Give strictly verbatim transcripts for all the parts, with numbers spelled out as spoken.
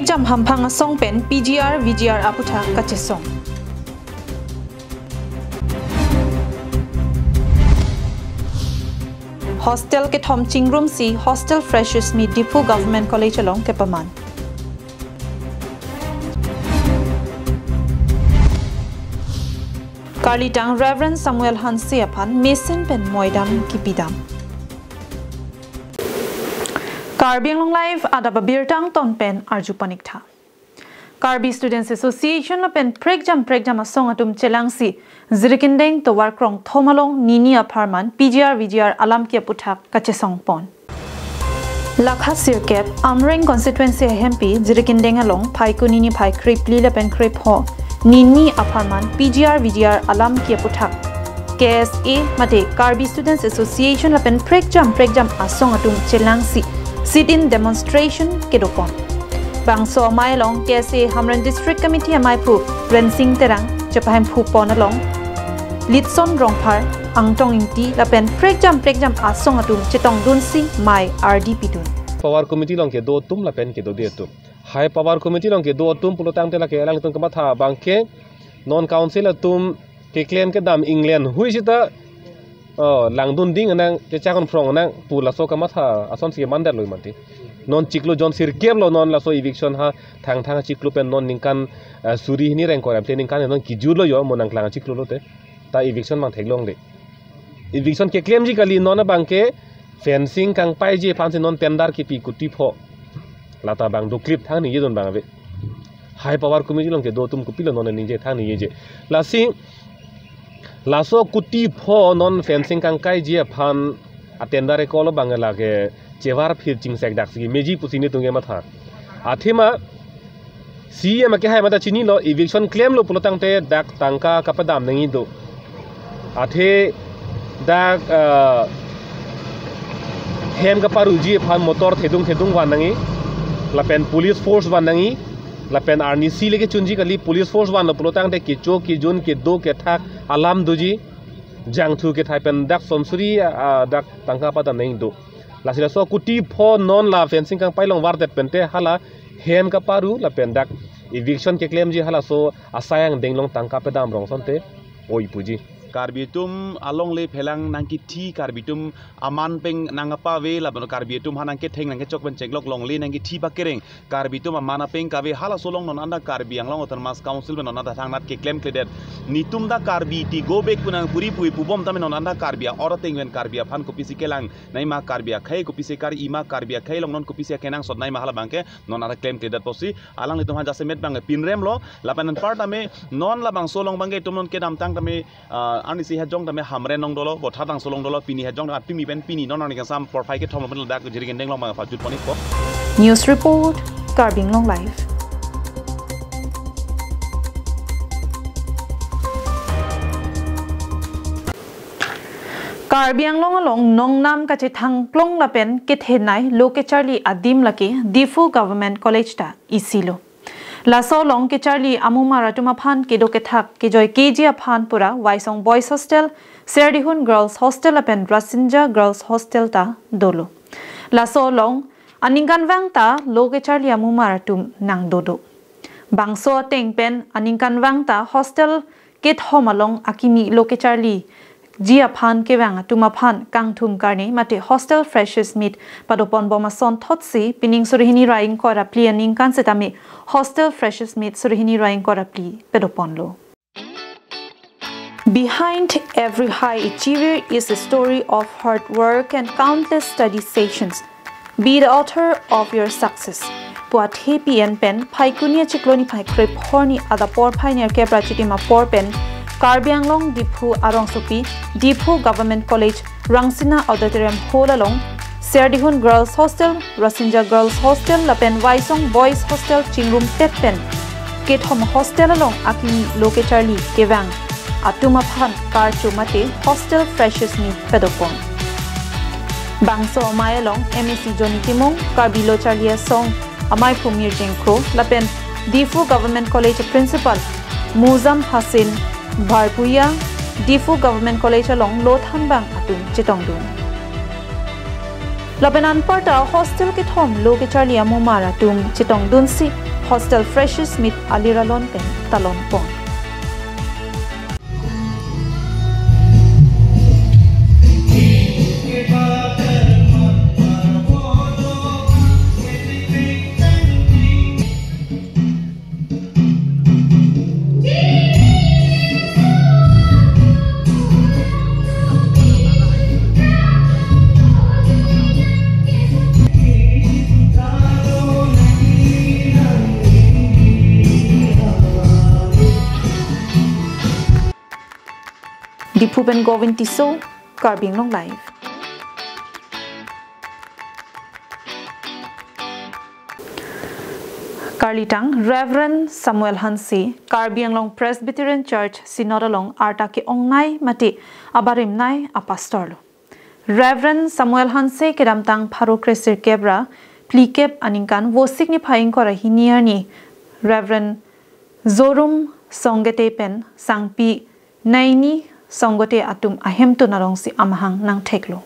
Jam hamphang asong pen P G R V G R aputhak kachesong. Hostel kethom chingrumsi Hostel Freshers Meet Diphu Government College along kepaman. Karlitang Reverend Samuel Hanse aphan mesen pen moidam kipidam. Karbi Anglong Live adap abirta angton pen arju paniktha. Karbi Students Association lapen prekjam prekjam asong atum chelangsi Jirikindeng tovar krongthom along nini apharman P G R V G R alam kiaputhak kachesongpon. Lakha sirkep Amreng constituency ahempi Jirikindeng along Phaikuni niphai krephli lapen krepho nini apharman P G R V G R alam kiaputhak K S A mate Karbi Students Association lapen prekjam prekjam asong atum chelangsi sit-in demonstration kedopon. Bangso amei along K S A Hamren District Committee ameiphu Rensing Terang, chepahemphu pon along Litson Rongphar, Angtong Ingti lapen prekjam prekjam asong atum chetongdunsi mei ardi pidun. Power Committee along kedo atum lapen kedode atum. High Power Committee along kedo atum pulotangte lake alanglitum kamatha abangke non council atum keklem kedam England hui sita, oh, langdun ding anang kechakon phrong anang pu laso kamatha asonsi mandar lo imanti. Non chiklo jon sirkep lo non laso eviction ha thangthang chiklo pen non ningkan, eh, suri hini rengkor amte ningkan non kijut lo yo mo nangklang chiklo lote. Ta eviction mang theklongle. Eviction keklemji kali non abangke fencing kangpaiji aphansi non tender kipi kuti pho. Lata abang doklip thang ningjedun abang ave. High Power Committee along kedo atum kopilo non ningje thang ningjeje. Lasi laso kuti pho non fencing kangkaiji aphan a tender ekolo abang lake chevar phir chingsek daksi meji pusi netum kematha. Athema C E M akehai mata chinilo, eviction klemlo pulotangte dak tangka kapadam nangji do. Athe dak, ah, hem kaparuji aphan motor thedung thedung van nangji, lapen police force van nangji, lapen arnisi leke chunji kali, police force vanlo pulotangte kecho kejun kedo kethak alam doji, jangthu kethai pen dak sonsuri, ah, dak tangka padam nangji do. Lasi laso kuti pho non la fencing kangpai along vardet pente hala hem kaparu lapen dak eviction keklemji halaso asai angdeng along tangka padam rong asonte oi puji. Karbi atum alongle phelang nangkithi, Karbi atum aman pen nangkapave, lapen Karbi atum ha nangketheng nangkechok pen chenglok longle nangkithi pakereng. Karbi atum aman apeng kave halaso along non anta Karbi Anglong Autonomous Council pen non anta thangnat keklemkledet. Netum ta Karbi ti go back pu nangpuri pu pubom tame non anta Karbi a-or ateng pen Karbi aphan kopisi kelang nangji ma, Karbi akhei kopisi kar-i ma, Karbi akhei along non kopisi kenangsot nangji ma hala abangke non anta klemkledet pusi alanglitum ha jasemet abangke pinremlo. Lapen anparta me non labangso along abangke itum non kedamtang tame, ah, arnisi hejong tame Hamren along dolo, Vothatvangso along dolo, pini hejong tame pimi pen pini non arni kangsam porphai kethom pen ladak Jirikindeng along abang pajut pon-ikpo. News report, Karbi Anglong Live. Karbi Anglong along nongnam kachethangklong lapen kethenei lo kecharli adim lake Diphu Government College ta isilo. Laso along kecharli amumar atum aphan kedo kethak kejoikeji aphan pura Waisong Boys Hostel, Serdihun Girls Hostel lapen Rasinja Girls Hostel ta dolo. Laso along aningkanvang ta lo kecharli amumar atum nangdodo. Bangso ateng pen aningkanvang ta hostel kethom along akimi lo kecharliji aphan kevang atum aphan kangthum karne mate Hostel Freshers Meet padoponbom ason thotsi pining suri hini ra ingkoi ra phli aningkan setame Hostel Freshers Meet suri hini ra ingkoi ra phli padoponlo. Behind every high achiever is a story of hard work and countless study sessions. Be the author of your success. Pu athe P N pen Phaikuni achiklo niphai krepho arni adap porphai nerkep ra chitim apor pen Karbi Anglong Diphu arongsopi Diphu Government College Rangsina Auditorium Hall along Serdihun Girls Hostel, Rasinja Girls Hostel lapen Waisong Boys Hostel chingrumtet pen kethom hostel along akimi lo kecharli kevang atum aphan karcho mate Hostel Freshers Meet padopon. Bangso amei along M A C Johnny Timung, Karbi Lo Charli Asong ameiphu Mirjeng Kro lapen Diphu Government College Principal Muzam Hasin Bharpuya, Diphu Government College along lo thanbang atum chetongdun. Lapen anparta hostel kethom lo kecharli amumar atum chetongdunsi Hostel Freshers Meet alir alon pen talon pon. Diphu pen Govind Tisso, Karbi Anglong Live. Karlitang Reverend Samuel Hanse, Karbi Anglong Presbyterian Church Synod along arta ke-ongnei mate abarimnei apastor lo. Reverend Samuel Hanse kedamtang pharo kre sirkep ra phlikep aningkan Vosik niphai ingkoi ra hini arni Reverend Jorum Songate pen Sangpi Naini Songate atum ahemtun alongsi amahang nangtheklo.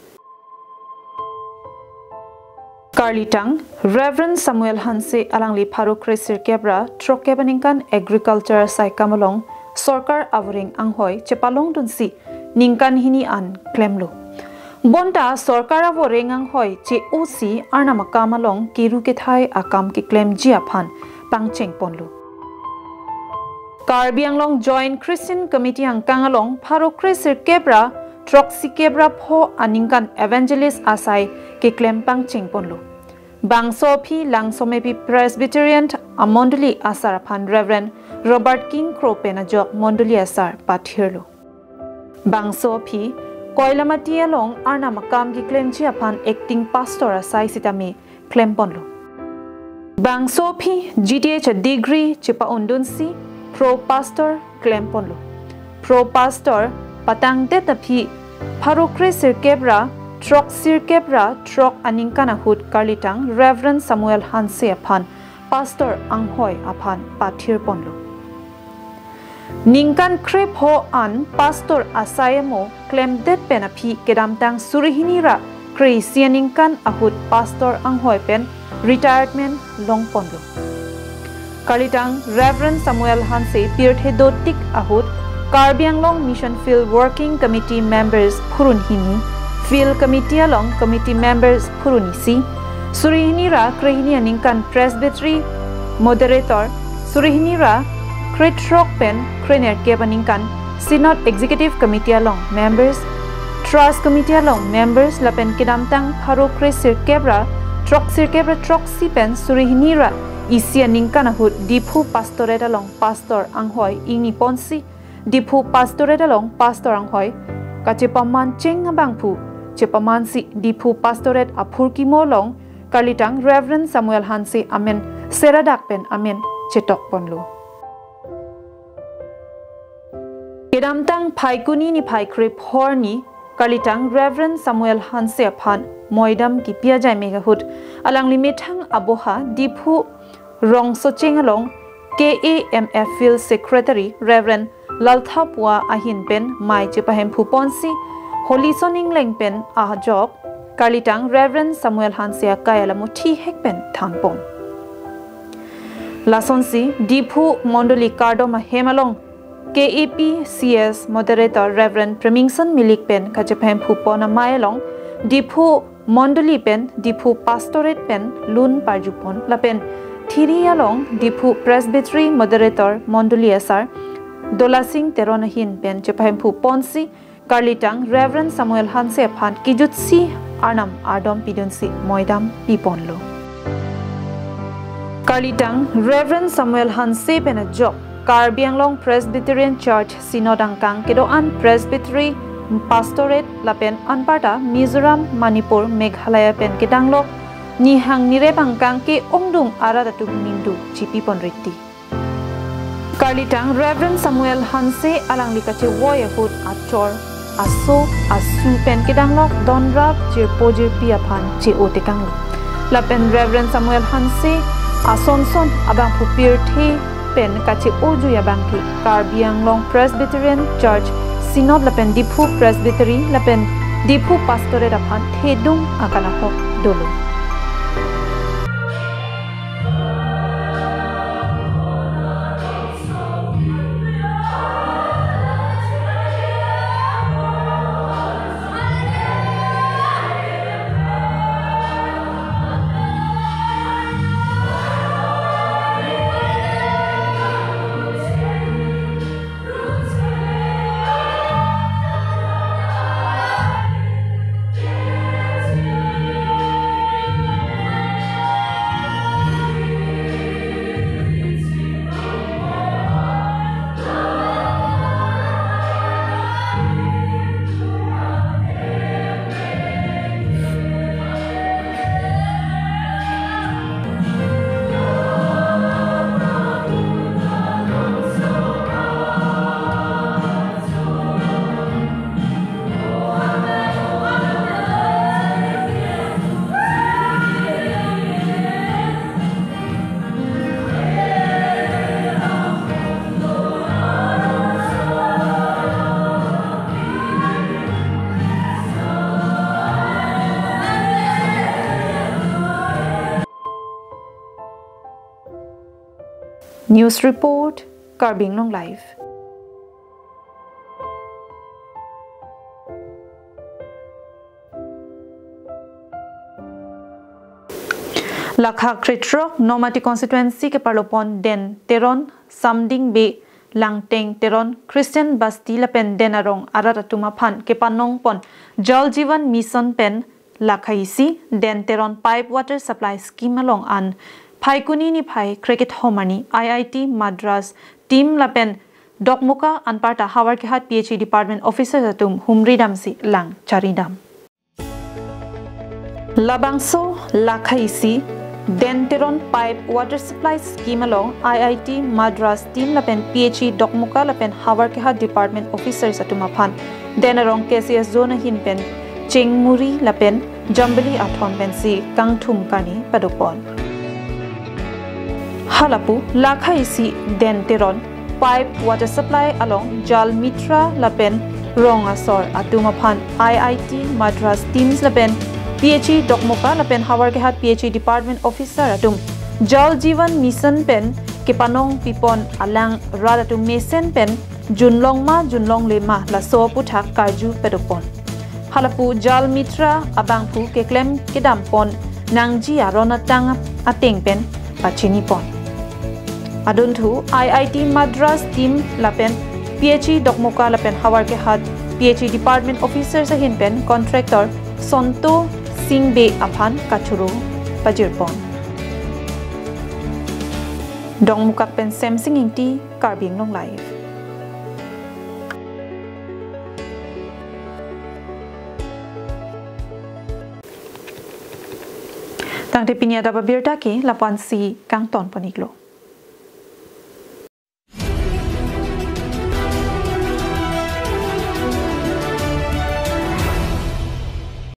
Karlitang Reverend Samuel Hanse alangli pharo kre sirkep ra throkkep aningkan agriculture asai kam along sorkar avoreng anghoi chepalongdunsi ningkan hini an klemlo. Bonta sorkar avoreng anghoi che-osi Arnam akam along kiru kethai akam keklemji aphan pangcheng ponlo. Karbi Anglong Joint Christian Committee angkang along pharo kre sirkep ra throksikep ra pho aningkan evangelist asai keklem pangcheng ponlo. Bangso aphi Langsomepi Presbyterian amondoli asar aphan Reverend Robert King Kro pen ajok mondoli asar pathirlo. Bangso aphi Koilamati along Arnam akam keklemji aphan acting pastor asai sitame klem ponlo. Bangso aphi G T H degree chepa-undunsi pro pastor klem ponlo. Pro pastor patangdet aphi pharo kre sirkep ra throk sirkep ra throk aningkan ahut Karlitang Reverend Samuel Hanse aphan pastor anghoi aphan pathir ponlo. Ningkan kre pho an pastor asai amo klemdet pen aphi kedamtang suri hini ra kre isi aningkan ahut pastor anghoi pen retirement long ponlo. Karlitang Reverend Samuel Hanse pirthe dotik ahut Karbi Anglong Mission Field Working Committee members phurun hini, Field Committee along committee members phurun isi, suri hini ra kre hini aningkan Presbytery moderator, suri hini ra kre throk pen kre nerkep aningkan Synod Executive Committee along members, Trust Committee along members lapen kedamtang pharo kre sirkep ra throk sirkep ra throksi pen suri hini ra isi aningkan ahut Diphu Pastorate along pastor anghoi ingni ponsi, Diphu Pastorate along pastor anghoi kachepamancheng abangphu chepamansi Diphu Pastorate aphurkimo along Karlitang Reverend Samuel Hanse amen seradak pen amen chetok ponlo. Kedamtang Phaikuni niphai kre pho arni Karlitang Reverend Samuel Hanse aphan moidam kipi ajai mek ahut alangli methang aboha Diphu Rongsocheng along K A M F Field Secretary Reverend Lalthapua ahin pen mei chepahemphu ponsi Holy Son Ingleng pen ajok Karlitang Reverend Samuel Hanse akai alamo thihek pen thanpon. Lasonsi Diphu Mondoli kardom ahem along K A P C S Moderator Reverend Premingson Milik pen kachepahemphu pon amei along Diphu Mondoli pen Diphu Pastorate pen lun parjupon lapen thiri along Diphu Presbytery Moderator Mondoli asar Dolasing Teron ahin pen chepahemphu ponsi Karlitang Reverend Samuel Hanse aphan kijutsi Arnam ardom pidunsi moidam piponlo. Karlitang Reverend Samuel Hanse pen ajok Karbi Anglong Presbyterian Church Synod angkang kedo-an Presbytery Pastorate lapen anparta Mizoram, Manipur, Meghalaya pen kedanglo nihang nirep angkang ke-ongdung arat atum ningduk chipipon riti. Karlitang Reverend Samuel Hanse alangli kachevoi ahut achor aso asu pen kedanglok donrap jirpo jirpi aphan che-o tekanglo. Lapen Reverend Samuel Hanse asonson abangphu pirthe pen kache-ojui abangke Karbi Anglong Presbyterian Church Synod lapen Diphu Presbytery lapen Diphu Pastorate aphan thedung akanahok dolo. News report, Karbi Anglong Live. Lakha krethrok Nomati constituency keparlopon Den Teron, Samding Bey, Langteng Teron Christian Basti lapen Den Arong arat atum aphan kepanongpon Jal Jeevan Mission pen lakha isi Den Teron Pipe Water Supply Scheme along an Phaikuni niphai krekethom arni I I T Madras team lapen Dokmoka anparta Howraghat P H E department officers atum humri damsi lang charidam. Labangso lakha isi Den Teron Pipe Water Supply Scheme along I I T Madras team lapen P H E Dokmoka lapen Howraghat department officers atum aphan Den Arong K C S zone ahin pen chengmuri lapen jambili athon pensi kangthum karni padopon. Halapu lakha isi Den Teron Pipe Water Supply along Jal Mitra lapen rong asor atum aphan I I T Madras teams lapen P H E Dokmoka lapen Howraghat P H E department officer atum Jal Jeevan Mission pen kepanong pipon alang rat atum mesen pen junlong ma junlongle ma laso aputhak karju padopon. Halapu Jal Mitra abangphu keklem kedampon nangji aron atang ateng pen pachinipon. Adunthu I I T Madras team lapen P H E Dokmoka lapen Howraghat P H E department officers ahin pen contractor Sonto Singh Bey aphan kathuru pajirpon. Dokmoka pen Semsing Ingti, Karbi Anglong Live. Tangte pini adap abirta ke lapu-ansi kangtonpon-iklo.